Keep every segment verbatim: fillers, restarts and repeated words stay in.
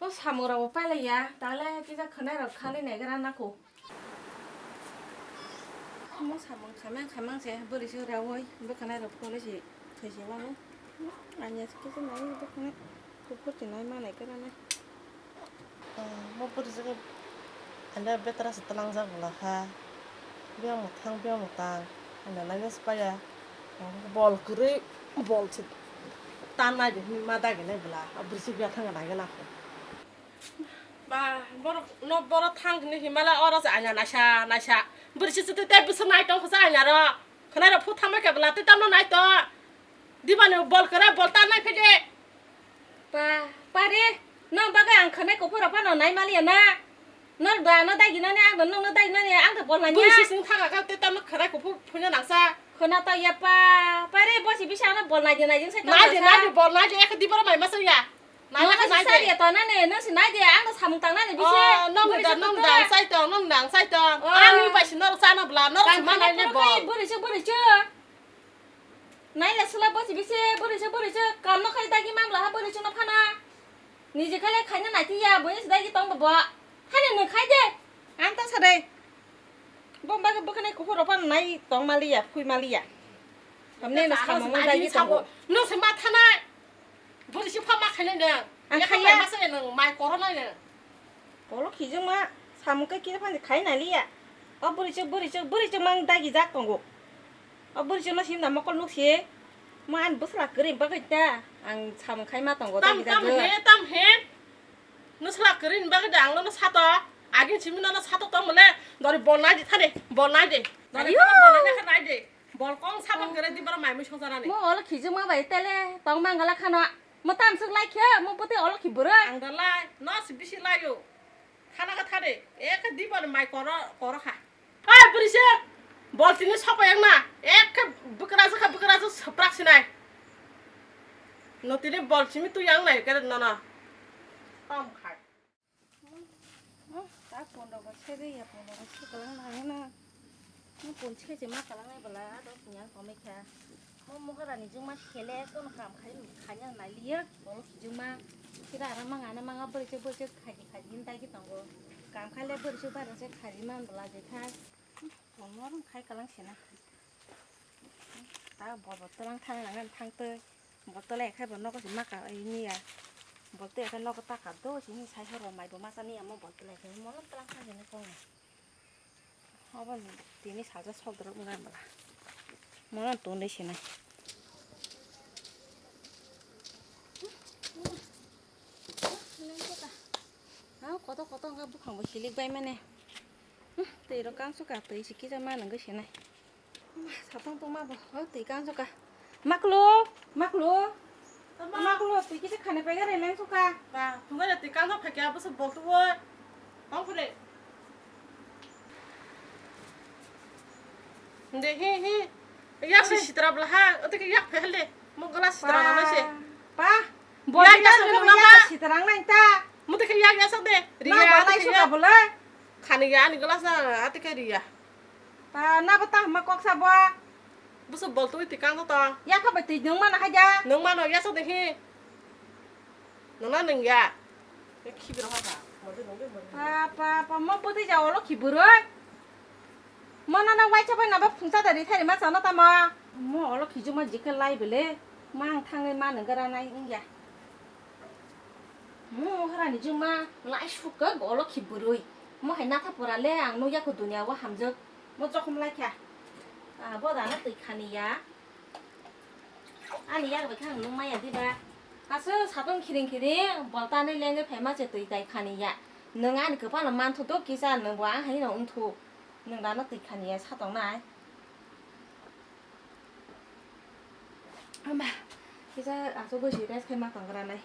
Samung rok bo pailaiya, tale kisa khwnai rok khani naigra nako. Omo samung khamang khamang se bwrwi se rawoi bwkhanai rok phone se thai se mano. Anya se kisa nai bwkhanai kuphur se nai manai kwrwngna. Mo bwrwi se anya betra se twlangjak bwla ha. Biyang mwthang biyang mwthang anya nai se paya. Bol kwrwi bol se tan nai de hinwi ma dagi nai bwla. Bwrwi se biya thang nai gana. Ba, borok no, borok thang hwnwi himala oro se anya naisa, naisa. Bwrwi se tei bwswk nai tong kha anya ro. Khwnai rok phu thamai khe bwla tei tamo nai tong. Dibani bol kwra bol ta nai phede. Ba, pare, no bagwi ang khwnai kuphur rok phano nai maliya na. No ba, no dagi nani ang no, no dagi nani ang to bol nai. Bwrwi se sing thaga kha tei tamo khwnai kuphur phuina nangsa. Khwna to ya pa, pare bosi bisa ano bol nai di nai jing sai tong. Nai di, nai di bol nai di ek dibara mai masa ya. Nai, nai, nai, nai. Sari to nani, nung si nai de, ang no samung tang nani bisi. Oh, nong da, nong da, sai tong, nong da, sai tong. Oh. Ani bai si norok chana bwla, norok si manai ne bo. Bwrwi se, bwrwi se. Nai le sula bo si bisi, bwrwi se, bwrwi se. Kam no khai dagi mam bwla ha bwrwi se no phana. Niji khai le khai na nai ti ya, bwrwi se dagi tong bo. Hani nung khai de. Ang ta sa de. Bo bagwi bwkhanai kuphur rok phano nai tong maliya, phui maliya. Hamne no samung dagi tongo. Nung se ma thanai. Bwrwi se pha ma khainai nang. Ang khaiya. Masa nang mai koronai nang. Bolo khijwngma samung khe kisa phani khai nai liya. O bwrwi se, bwrwi se, bwrwi se mang dagi jak tongo. O bwrwi se no sim da mokol nuk se. Ma ani bwsla kwrwi bagwi ta ang samung khai ma tongo dagi jak. Tam tam he, tam he. Nwsla kwrwini bagwi de ang nono sato. Agin simi nono sato tong mole. Dori bol nai di thani. Bol nai di. Dori bol nai di khe nai di. Bol kong sapan kwrwi di borok mai mui songjanani. Mo olo khijwkma bai tele tong mangala khano. Mo tam swk lai khe mo bwtwi olo khi bwrwi. Ang da lai. No si bisi laio. Thana kha thani. Ekhe di bol mai koro koro kha. Oi, bwrwi se bol tini sopai wngna, ekhe bwkrajwk kha, bwkrajwk swprak sinai. No tini bol simi twi ang nai khe nono. Tom khai. Ta pon rok bo se de ya, pon rok se kwlang nai na. Mo pon se se ma kwlang nai bwla, ado punya komai kha. Mo mohorani jwngma sele kono kam khai, khaina nai liya, bolo kijwngma. Kira ara manga na manga bwrwi se bwrwi se khaji khaji hin dagi tongo. Kam khai le bwrwi se bwrwi se khaji man bwla je khai. Tongo rung khai kalang sena. Ta bol bol twlang thang nang thang twi. Bol twlai khai bo nogo se maka ini ya. Bol twi khai nogo ta kap do sini sai horo mai bo masa ni amo bol twlai khai mo twlang thang sena kong. Obo ni tini saja sok dorok wngkha bwla. Mono tongwi sinai. Hao koto koto wngkha buphang bo silik bai mani. Twi rok kangsuka twi si kisa ma nangwi sinai. Satong tongma bo twi kangsuka. Maklo, maklo. Tama. Maklo, twi kisa khani paigare nang suka. Ba, thungai twi kang no phakya bwswk bol tuwoi. Tong phre. De hi hi. Yak si sitra bla ha, ote ke yak phel de. Mo gala sitra na se. Pa. Bol yak yak sitra nang ta. Mo te ke yak yak sa de. Riya. Khani ya ani gala sa ate ke riya. Pa, na bo ta hama kok sa bo. Bwswk bol twi twi kang to. Ya kha bai twi nung mano hai ja. Nung mano ya sa de hi. Nung na nung ya. Khibi rok ha. Pa, pa, pa, mo bwtwi ja olo khiburoi. Mo na na waisa bai na ba phungsa da ri thari ma sa no ta mo. Mo olo khijuma jikhe lai bele. Ma ang thangwi ma nung gara nai wng ya. Mo harani juma lai sukha golo khiburui. Mo hai natha pora le ang nukya kho dunia o hamjak. Mo jokhom lai kha. Ah, bo dana twi khani ya. Ani yak bai kha ang nung maya diba. Aswk satung khiring khiring bolta ni lengwi phaima se twi tai khani ya. Nung ani kwpano manthu do kisa nung bo ang hai no wngthu. Nung dana twi khani ya satong nai. Ama, kisa aswk bwsi rest khai ma tong gra nai.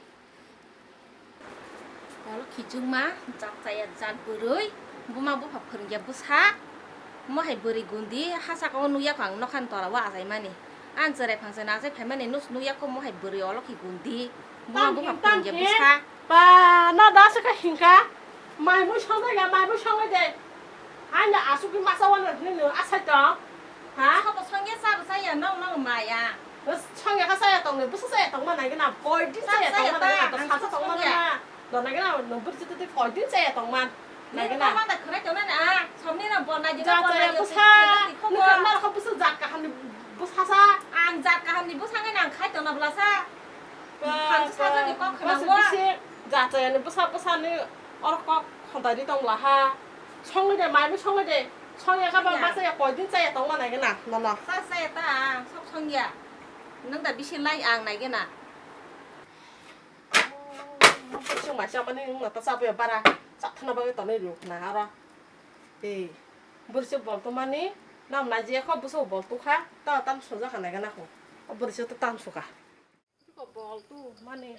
Olo khichukma, jak chaya jak bwrwi, buma bupha phwrwngya bwsa. Mo hai bwrwi gundi, ha saka o nukya kho ang nokha ni tola o achai mani. Ang chwrai phang chwrai achai phai mani, nus nukya kho mo hai bwrwi olo khi gundi. Buma bupha phwrwngya bwsa. Ba, no da se kha hingkha. Mai mui songwi ya, mai mui songwi de. Ani aswk ni masa wano hwnwi nw asai tong. Ha? Sabo songya, sabo saya, nong, nong maya. Songya kha saya tong ni, bwsa saya tong ma nai gana, boy di saya tong ma nai gana, to sasa tong ma nai gana. Dona gana no bursi tu koi din chaya tong man. Nai gana. Tong man da khwrai tong nani a. Somni no bon nai jina bon nai. Busa. Nukha mar kho busa jat kaham ni busa sa. Ang jat kaham ni busa ngai nang khai tong na bla sa. Khang sa jani kok khna wa. Jat chaya ni busa busa ni or kok khontai di tong bla ha. Songni de mai mi songni de. Songya ka ba ma chaya koi din chaya tong man nai gana. No no. Sa chaya ta ang sok songya. Nang da bisi lai ang nai gana. Bwswk mai chamani wngna ta chabuya bara chathana bagwi tonwi rwkna aro. Tei bwrwswk bol tongmani nam naijiya kho bwswk bol tongkha ta tam sojak hanai gana kho. O bwrwswk ta tam suka. Bol tu mani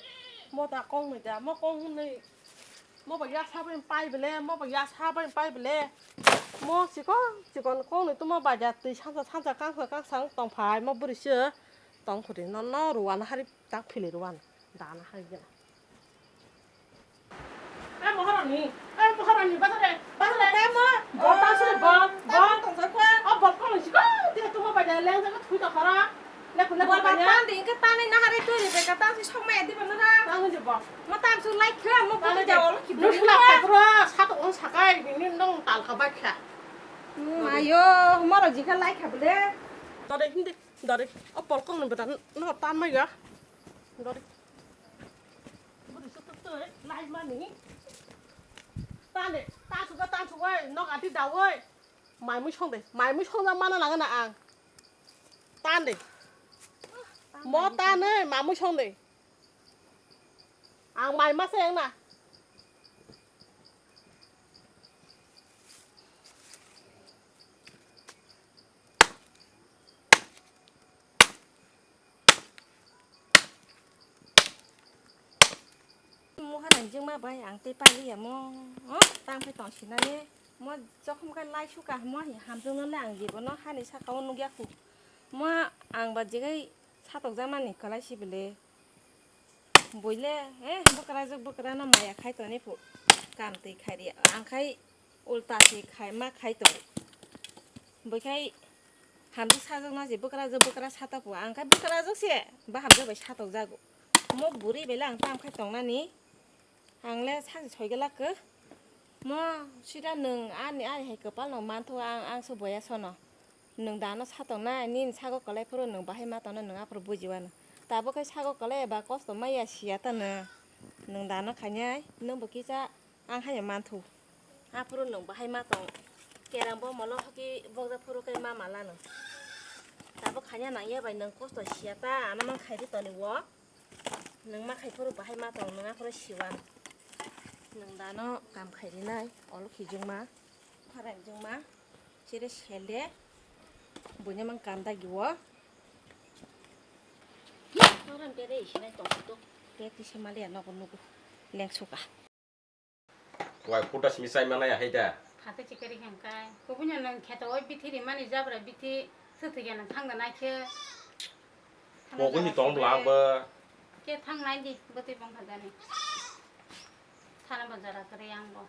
mo da kong ni da mo kong ni mo ba ya sa bai pai bele mo ba ya sa bai pai bele mo chikon chikon kong ni tu mo ba ya twi sansa sansa kangsa kangsa tong phai mo bwrwswk tong khuri no no ruwan hari. Tak philirwan dana hai gela. Eh, Maharani, eh, Maharani, bazare, bazare. Tamo, bol ta sule, bol, bol. Tamo tongsa kwa. Oh, bol kono siko, dia tu mo pada leng jaga thui ta khara. Leku leku bol banya. Tan ding ke tani nahare tu ni beka tan si sok mai di bana ra. Tamo je bol. Mo tam su lai khe mo bol ja ol ki. Nus la ka bro, satu on sakai, ini nong tal ka baik kha. Ayo, maro jika lai kha bole. Tade hindi. Dari, o polkong ni bwtang no tan mai ga. Dari. Budi sutuk tu, lai mani. Tan de, tan suga, tan suga, nok ati da oi. Mai mui song de, mai mui song da mana nang na ang. Tan de. Mo tan ne, mai mui song de. Ang mai ma se ang na. Muha nang jingma bai ang tei paliya mo. Oh, tang phai tong sinani. Mo jokhom khe lai suka mo hi hamjwng no le ang jibo no hani saka o nugya khu. Mo ang ba jigai satok jamani kwlai si bele. Buile, eh, bwkrajwk bwkrano maya khai toni phu. Kam twi khai ri. Ang khai ulta se khai ma khai tong. Bui khai hamjwk sajwk na se bwkrajwk bwkra satok phu. Ang khai bwkrajwk se ba hamjwk bai satok jago. Mo buri bele ang tam khai tong nani. Ang le sak soi gela khe. Mo sida nwng ani, ani hai kwpal no manthogo ang, ang se boya sono. Nwng dano satok nai, nini sago kwlai phuru nwng bahai ma tongna nwng aphuru bujiwano. Tabuk khe sago kwlai ba kosto maya siya ta nwng. Nwng dano khainai, nwng bo kisa ang haino manthu. Aphuru nwng bahai ma tong. Kerang bo molo hoki bokjak phuru khe ma malano. Tabuk khaina nangya bai nwng kosto siya ta, ano man khairi toni o. Nwng ma khai phuru bahai ma tong, nwng aphuru siwan. Nwng dano kam khai rinai, olo khijwngma, pharang jwngma, chire sel de, buini mang kam dagi o. Orang bere isinai tong tu. Bek tise mali ya nogo nugo, leng suka. Wai photo simi chai manai ahai da. Phate chikari hemkai. Kubunya nang kheto oi bithi rimani jabra bithi thuthuya nang thangda nai khe. Mogwi ni tong bla ang bo. Ke thang nai di bwtwi bong khadani. Thana bajara kari ang bo.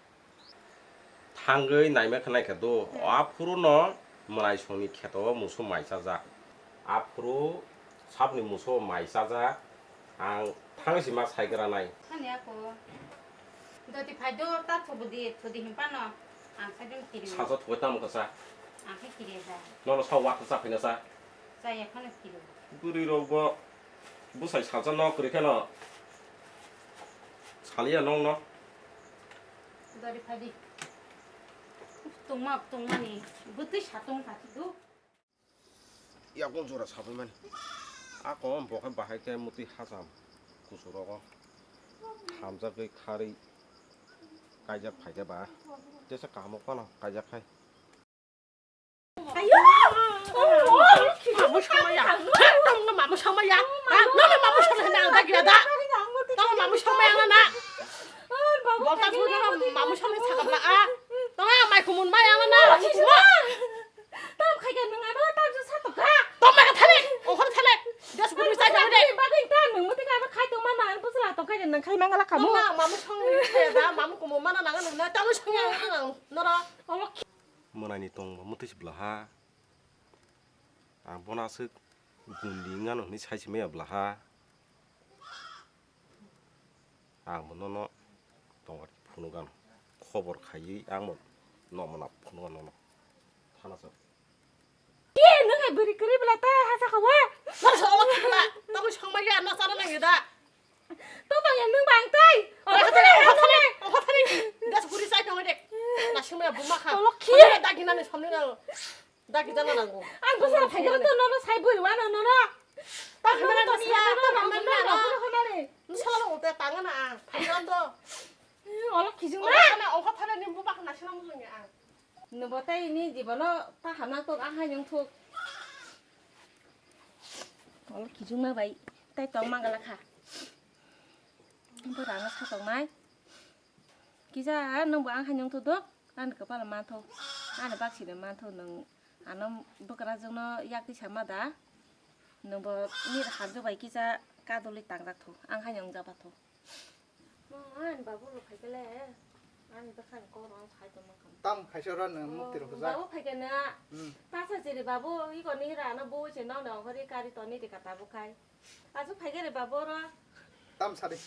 Thangwi naima khe nai khe do. Hmm. Aphuru no mwnai songni kheto musu mai chajak. Aphuru sabni musu mai chajak. Ang thang si ma sai gra nai. Thani ako. Doti phai do ta thubu di, thudi him pano. Ang sai dum kiri. Sajo thubai tamo kasa. Ang khai kiri da. Nono sa wa kasa phina sa. Sa ya khano kiri. Buri rok bo busai sajo no kri kheno. Saliya nong no. Doti phai di. Tungma, tungmani. Butui satung kati do. Yakung jora sabaimani. A kom bo khe bahai khe mutwi hacham kuchurogo hamjagwi kharwi kaijak phaikhe ba tesa kaham phano kaijak khai. Ayo! Mamu samaya. Tong mamu samaya. Nono mamu samaya na da gila da. Tong mamu samaya na. Bolta thuna mamu samaya sakapla a. Tong mai kumun maya na. Tam khai ka nung ano tam sa to ka. Tong mai ka thale. Ohor thale. Gas guri sa ka de. Ba ding ta nung muti ka ba khai to ma ma an pusla to ka nang khai mangala kamu. Tong mamu samaya da mamu kumun mana nang nang na. Tong samaya nang. Nora. Mwnai ni tong bo mutwi se bwla ha. Ang bono aswk gundi wngano hwnwi sai se maya bwla ha. Ang bo nono Tongor phunukgano. Khobor khaiwi ang bo nomo na phunukgano no. Thana sa. Ye, nwng hai bwrwi kwrwi bwla ta ha sakha wa. Nang sa olok khibla. Tabuk songma ya na sana nang da. To bang ya nwng bang tai. Ongkha thani, ongkha thani, ongkha thani. Das guri sai tong de. Na sima buma kha. Olok khi. Dagi nani samni na. Dagi jana nango. Ang bwswk phaikhe to nono sai bui wano nono. Ta hamara to siya, ta hamara to. Nono honare. Nusala mo ta tanga na ang. Phaikhe to. Olo kijung na. Ongkha thana, ongkha thana ni buma kha na sina mo ang. Nwbo tai ni jibono ta hamna tok ang hai nyung thuk. Olo kijung na bai tai tong mangala kha. Bo rano sa tong nai. Kisa nwngbo ang hai nyung thuk dok. Ani kwpalo mantho, ani baksino mantho nwng ano bwkrajwkno yak twi sama da? Nwngbo nini hamjwk bai kisa kadulwi tangjak tho, ang haino wngjak ba tho. Mama, ani babu rok phaikhe le, ani bwkhani kok rok sai tongma kha. Tam khaisa oro nwng mukti rok hwjak. Babu phaikhe na, hmm, tasa chiri babu, iko ni hira ano bo se nokni ongkhorwi kari toni rika tabuk khai. Aswk phaikhe re babu oro. Tam sadi.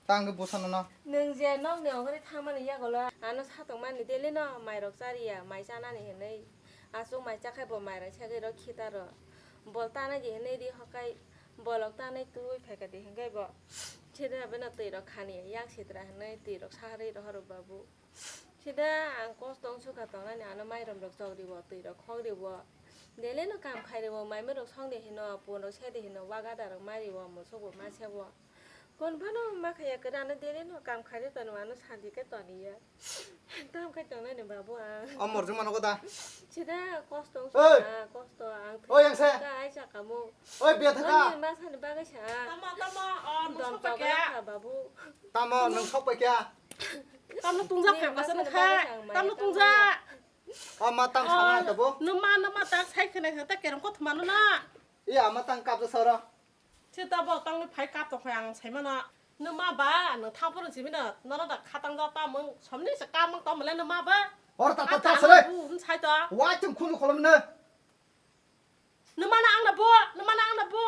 Tang khe bwsano no. Nwng je nokni ongkhorwi thangmani yagulo ano satongmani daily no mairok chariya, mai chanani hinwi. Aswk mai chakhai bo mairok segwi rw khitaro. Bol tanai di hinwi ri hokai bolok tanai twi phaikha di hinkhai bo. Sida beno twirok khani yak sitra hinwi twirok saharwi rohoro babu. Sida ang kosto wng sukha tongnani ano mairum rok chok riwo, twi rok khok riwo. Daily no kam khai riwo, mai mui rok song de hino, pun rok se de hino, wa gada rok ma riwo, musuk bo ma se wo. Kon phano ma khaya kwrwi ano daily no kam khai ri tonwi ano santi khe toniya. Kam khai tongnani babu ang. O morjong mano ko da? Sida kosto wng sukha, kosto ang. Oi, yang se. Kai sa kamu. Oi, biya thaka. Ani ma sani bagwi sa. Tamo, tamo, o, nwng dom sok tokra kha babu. Tamo, nwng sok pai kya? Tamno tungjak phaikha sa nokha. Tamno tungjak. O ma tang sana ta bo. Numa numa ta sai khna ta kerong ko thumano na. Iya ma tang kap sara. Se ta bo tang phai kap to khoi ang sai mana. Numa ba nang thang poro simi na. Nono da khatang da ta mung somni se kap mang to male numa ba. Or ta ta ta sare. Bu sai ta. Wa tum khunu kholom na. Nwmano ang na bo, nwmano ang na bo.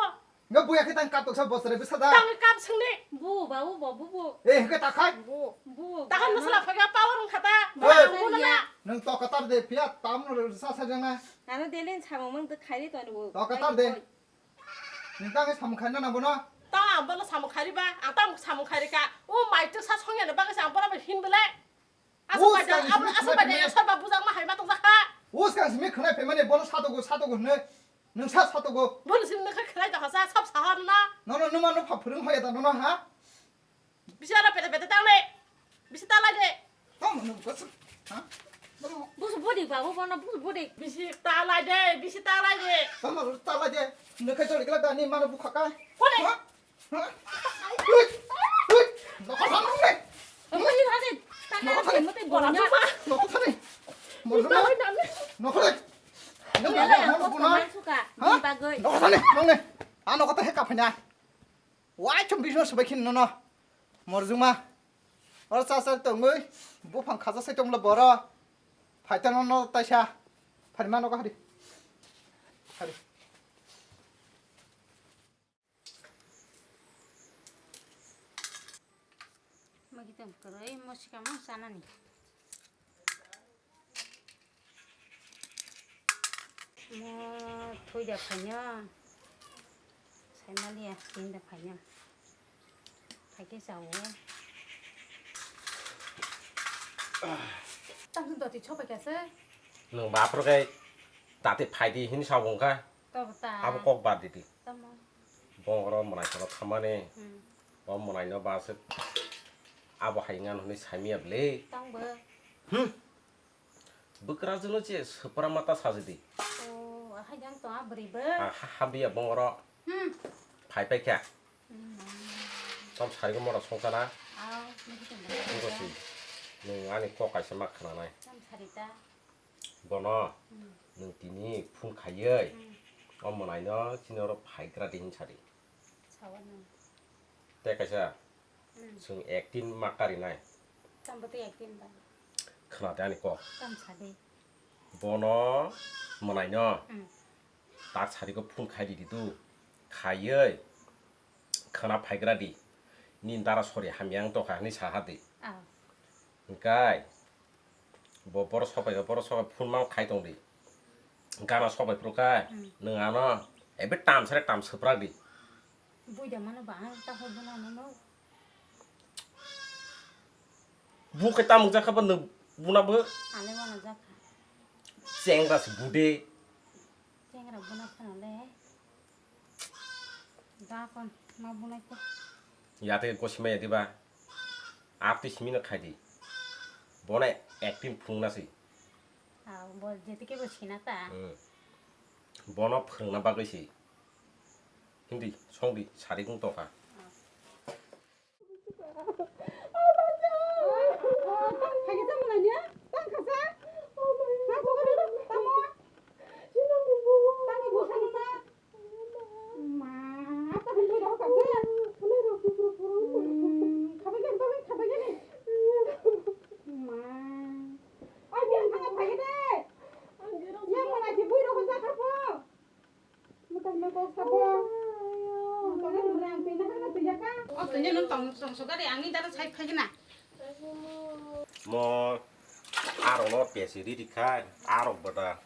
Nga buya khe tang kap toksa bosre bwsa da. Tang kap sengni. Bu, ba, bu, bo, bu, bu. Eh, hwnkhe ta khai. Bu. Bu. Tahan ba, nusla phaga power wngkha ta. Oi. Bu na na. Nwng tokatar de phiya tam no sa sa jang na. Ano delin samung mang to khairi to bu. Tokatar de. Nwng tang samung khaina na bono. Ta ang bono samung khairi ba, ang tang samung khairi ka. O mai to sa songya na bagwi sa ang bono hin bele. Aswk bai da, aswk bai da, aswk bai bujak ma hai ma tong jakha. Us kang simi khwnai phaimani bono satogo, satogo hwnwi. Nwng sa satogo. Bono simi nokha khwnai jakha sa, sab sahar na. Nono numa no pha phwrwng hoya da nono ha? Bisi ara pete pete tangle. Bisi talai de. Tamo nwng bwswk, ha? Bono. Busu bodi babu bono, busu bodi. Bisi talai de, bisi talai de. Tamo talai de. Nokha joli gla da ni mano bukha ka. Kone? Ha? Nokha thani. Nokha thani. Nokha thani. Nokha thani. Nokha thani. Nokha thani. Nokha thani. Nokha thani. Wai chum business bai khin nono. Morjuma. Oro cha cha tongwi buphang khaja sai tongla boro. Phaitano no taisa. Phaima nogo hari. Hari. Magitam kwrwi mosikamo chanani. Mo thwi da phaino. Saimaliya, tini da phaino. Phaikhe chawo. Tang doti chopai kha se. Nwng baphuru khe dati phaidi hin sa wngkha. Tobo ta. Abo kok bad didi. Tamo. Bongoro mwnai kono thamani. Hmm. Bo mwnai no ba se abo hai ngan hwnwi saimya bwle. Tang bo. Hmm. Bwkrajwkno je swpra mata sajidi. O, ahai jang to a bwrwi bo. A ha, hambiya bongoro. Hmm. Phai phai kha. Hmm. Tom sarigo mora songkana. Aw, niki tong. Nungsi. Nung ani kok kaisa ma khananai. Tom sarita. Bono. Hmm. Nung tini phone khaiwi. Hmm. O mwnaino chini oro phaigra di hin sadi. Sawa nung. Te kaisa. Hmm. Chwng acting ma karinai. Tambo tei acting ba. Khna de ani kok. Tam sa de. Bono mwnaino. Hmm. Tak sarigo phone khai di di tu. Khaiwi khna phaigra di. Nini dara sori hamya wng tongkha hinwi saha di. Ah. Hwnkhe bo borok sopai, borok sopai phone mang khai tong di. Gana sopai phuru kha, hmm, nwng ano ebe tam sere tam swprak di. Buida mano ba ang ta hor buna mano. Bu khe tamuk jakha ba nwng buna bo. Ale wana jakha. Chengra se bude. Chengra buna khana le. Da kon ma bunai ko. Yate ko simaya diba. Artist mino khai di. Bono acting phungna si. Ah, bo jete ke bo sina ta. Hmm. Bono phwrwngna bagwi si. Hindi, songdi, sari kung tokha. Mo arokno pesi riri khai, arok bwta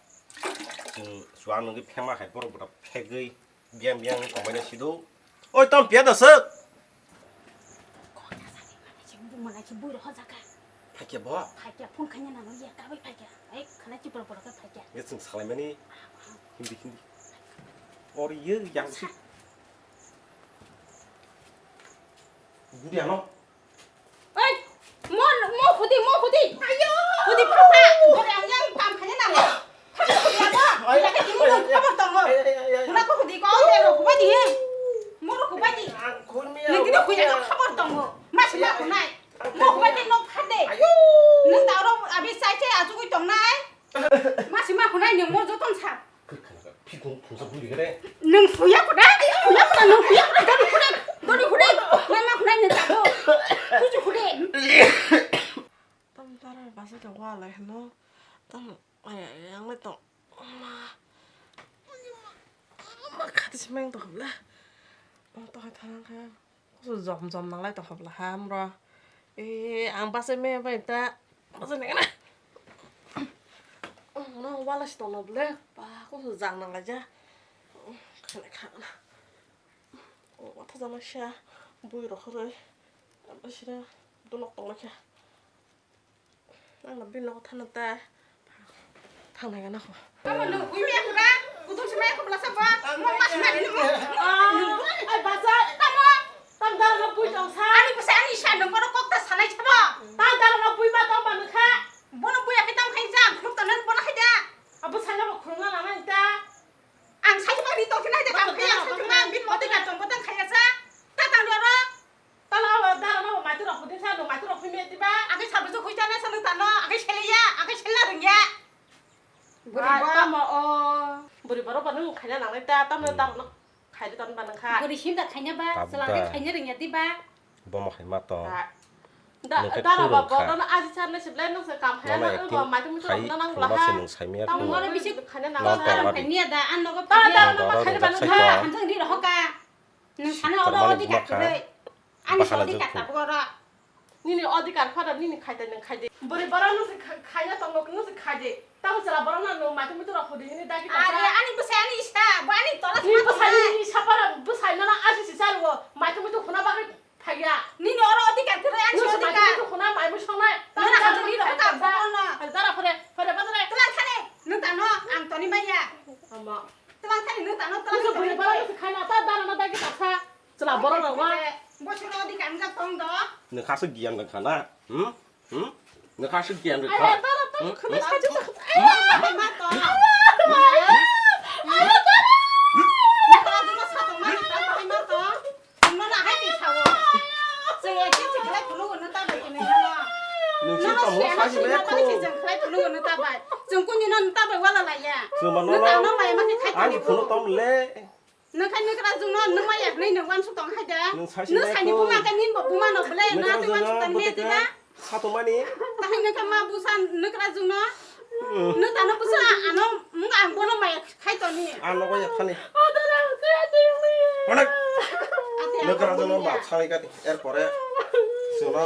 chwng chuwang nungwi phema hai borok bwta phegwi biyang biyang tongbaino sido. Oi, tamo piya da swk. Kok ta sani mane se bumala se bui rohor jaka. Phaikya bo? Phaikya, phone khaina nang ya, kabai phaikya. Ai, khana chipra pora ka phaikya. Ye chwng salaimani. Hindi, hindi. Or ye yang si. Sa- Gudi ano. Oi, mo, mo khudi, mo khudi. Ayo. Khudi pha pha. Bore ang yang pam khanya na mo. Khudi khudi ano. Ay, ya ke ay, mo ay, ay, khabar tongo. Ay, ay, ay, ay, ay. Khuna ko khudi ko de ro kubai di. Mo ro kubai di. Ang khun mi. Nang kini khudi ano khabar tongo. Mas ma khunai. Mo kubai di nok khade. Ayo. Nang ta ro abi sai sai achu kui tongnai. Mas ma khunai nang mo joton sa. Phikung phungsa bui gede. Nung suya kuda, suya kuda, nung suya kuda, dori kuda, dori kuda. Nai ma kuda nung tabo. Tuju kuda. Tam tara basa ke wala heno. Tam ay ay ang le to. Ma. Ma khati simeng to bla. Ang to hai tharang kha. Kusu jom jom nanglai tongkha bwla ha mro. E, ang bachai maya bai ta. Bachai nai na. No wala si tongno bwle. Ba, kusu jang nanglaija. Khana khana. O, watha jana sha. Bui rok roi. Basira donok tonglaikha. Ang no bini nogo thangna ta. Thangnai gana kho. Tamo nwng bui maya kho da? Kutung se maya kho bwla sa ba? Mo ma se mari nimo. Ai basa. Tamo? Tam dara no bui tong sa. Ani bwsa ani sa nwng bono kok ta sanai sa bo. Tam dara no bui ma tong ba nwng kha. Bono bui ya khe tam khai jang khuluk ta nwng bono khai da. Abo sai no bo khuluk na nang ta. Ang sai ma ni tong khe nai de kam khai ang sai ma bin mo de ka tong bo tang khai ya sa. Ta tang ro. Tala abo dara no maitu rok hudi sa no maitu rok hudi diba. Akai sabu su huita na sa nwng tano, akai seleya, akai sela rungya. Buri ba. Tamo o. Buri borok ba nwng khaina nangnai ta, tamo dara no khairi ton ba nangkha. Buri sim da khaina ba, selangri khaina rungya diba. Bomo hai ma to. Dara ba bodo no aji charne siblai nwng se kam khaya na ba maitu muitu rok na nang la ha. Tamo oro bisi khaina nang la. Khaina da an nogo. Dara no ma khaina ba nangkha. Hanjang ri rohoka. Nwng sana oro odikar kwrwi. Ani se odikar tabuk oro. Nini odikar phano nini khaite nwng khaide. Bwrwi borok nwng se kha-, khaina tongo, nwng se khaide. Tamo chwla borok no nwng maitu muitu rok hudi hini dagi tongsa. Are ani bwsai ani isa, bo ani tola. Nini bwsai nini isa phano bwsai nono aji si chalo, maitu muitu huna bagwi phaiya. Nini oro odikar kwrwi ani se odikar. Nwng se maitu muitu huna mai mui songnai. Nono hajani rok kha bono. Dara phore, phore bazare. Twlang thani, nwng tano ang toni maya. Ama. Twlang thani nwng tano twlang thani. Bwrwi borok nwng se khaina ta dara no dagi tongsa. Chwla borok rok ba. Bosor odi kanjak tong do. Nwng kha se giyan rwkha na? Hmm? Hmm? Nwng kha se giyan rwkha? Ai, dara to khwlai saji to. Ai, ma to. Nwng kha juma sa tong ma ta, ai ma to. Nwng no na hai ti sawo. Chwng ya ti ti khlai phunu no ta bai kini no. Nwng si tamo saji le ko. Chwng khlai phunu no ta bai. Chwng kuni no ta bai wala la ya. Chwng ma no. Nwng ta no mai ma ti khai ani phunu tom le. Nwng khai nwkra jwngno nwng ma yakni nwng uansuk tong hai de. Nwng saisi nai saini ko. Buma khe nin bo buma no ble na twi uansuk tong ne twi na. Sa tong mani. Tahai nwng khe ma busa nwkra jwngno. Nwng tano busa ano nwng ang bono ma yak khai toni. Ano ko yak thani. Onek. Ate Nokra jono ma thanai kati, er pore jono.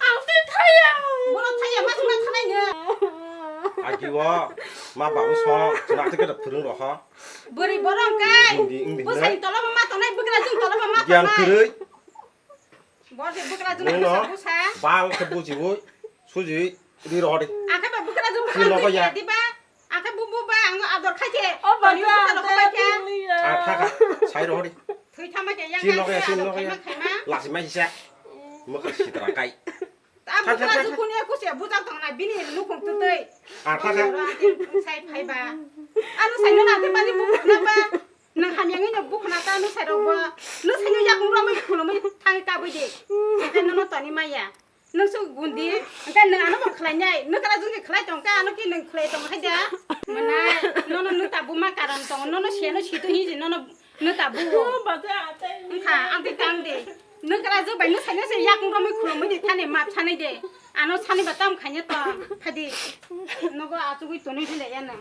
Ang tei thaya. Bono thaya, ma sima thanai no. Agi o, ma babu song, jono ati kata phurung roho. Bwrwi borok hwnkhe. Hindi, hindi, bwsai hindi. Tolobo ma tongnai, bwkrajwng tolobo ma tongnai. Giyan kwrwi. Bo se bwkrajwng busa, busa. Bal khe bujiwi, sujiwi, ri rohori. Ang khe ba bwkrajwng busa. Chini nogo ya. Diba? Ang khe bu, bu ba, ang ador khai khe. O ba. Toni ja, busa rok ja, bai khe. Ang thaka, sai rohori. Thwi thama khe yang. Chini nogo ya, chini nogo ya. Khaima, khaima. Lasi mai sisa. Mokha sitra kai. Tha, tha, tha, tha. Bwsajwk kuni kusia bujak tongna bini nukhung twtwi. Ah, tha, tha. Oro ati sai phaiba. Ano sai no ati mani bukhna ba. Nang hamya ngino bukhna ta no sai rok bo. No sai no yakung romwi khulumwi thang kabwi di. Ekai no no toni maya. Nung su gundi. Ekai nang ano bo khlai nai. No kala jung khlai tong ka ano ki nang khlai tong hai da. Mana no no no ta buma karam tong. No no se no situ hi no no. Nung ta bu. Bacha atai. Wngkha, ang tei tang de. Nung kala jwk bai nung saino se yakung romwi khulumwi de thani map sanai de. Ano sani ba tam khaina tong. Phadi. Nogo achugwi tonwi thile ya nung.